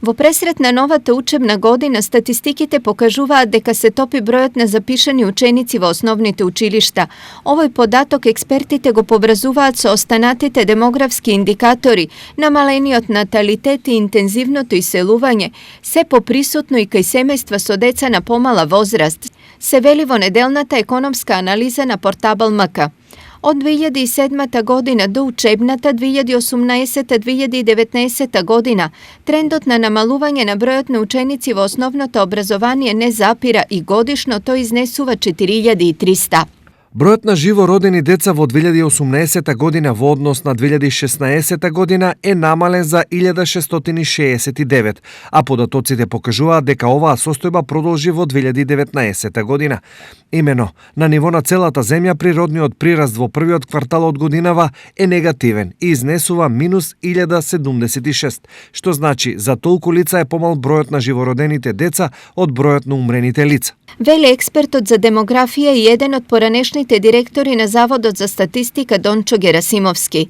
Во пресретна новата учебна година статистиките покажуваат дека се топи бројот на запишани ученици во основните училишта. Овој податок експертите го поврзуваат со останатите демографски индикатори, намалениот наталитет и интензивното иселување, се поприсутно и кај семејства со деца на помала возраст, се вели во неделната економска анализа на портабл МК. Од 2007 година до учебната 2018-2019 година, трендот на намалување на бројот на ученици во основното образование не запира и годишно тој изнесува 4300. Бројот на живо родени деца во 2018 година во однос на 2016 година е намален за 1669, а податоците покажуваат дека оваа состојба продолжи во 2019 година. Имено, на ниво на целата земја природниот прираст во првиот квартал од годинава е негативен и изнесува минус 1076, што значи за толку лица е помал бројот на живородените деца од бројот на умрените лица. Вели експертот за демографија и еден од поранешните директори на Заводот за статистика Дончо Герасимовски.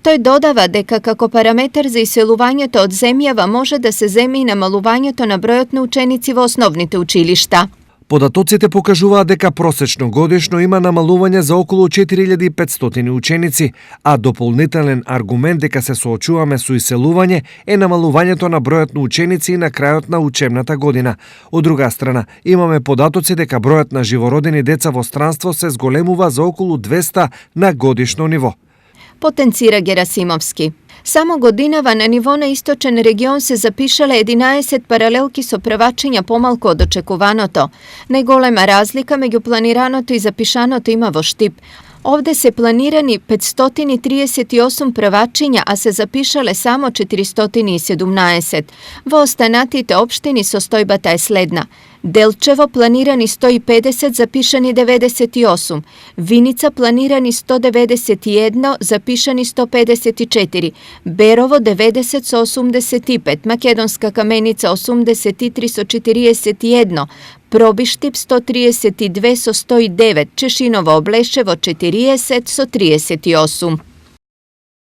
Тој додава дека како параметар за иселувањето од земјава може да се земи и намалувањето на бројот на ученици во основните училишта. Податоците покажуваат дека просечно годишно има намалување за околу 4500 ученици, а дополнителен аргумент дека се соочуваме со иселување е намалувањето на бројот на ученици на крајот на учебната година. Од друга страна, имаме податоци дека бројот на живородени деца во странство се зголемува за околу 200 на годишно ниво. Потенцира Герасимовски. Само годинава на ниво на источен регион се запишале 11 паралелки со првачиња помалку од очекуваното. Најголема разлика меѓу планираното и запишаното има во Штип. Овде се планирани 538 првачиња, а се запишале само 417. Во останатите општини состојбата е следна. Делчево планирани 150, запишани 98. Виница планирани 191, запишани 154. Берово 90 со 85. Македонска Каменица 83 со 41. Пробиштип 132 со 109. Чешиново Облешево 40 со 38.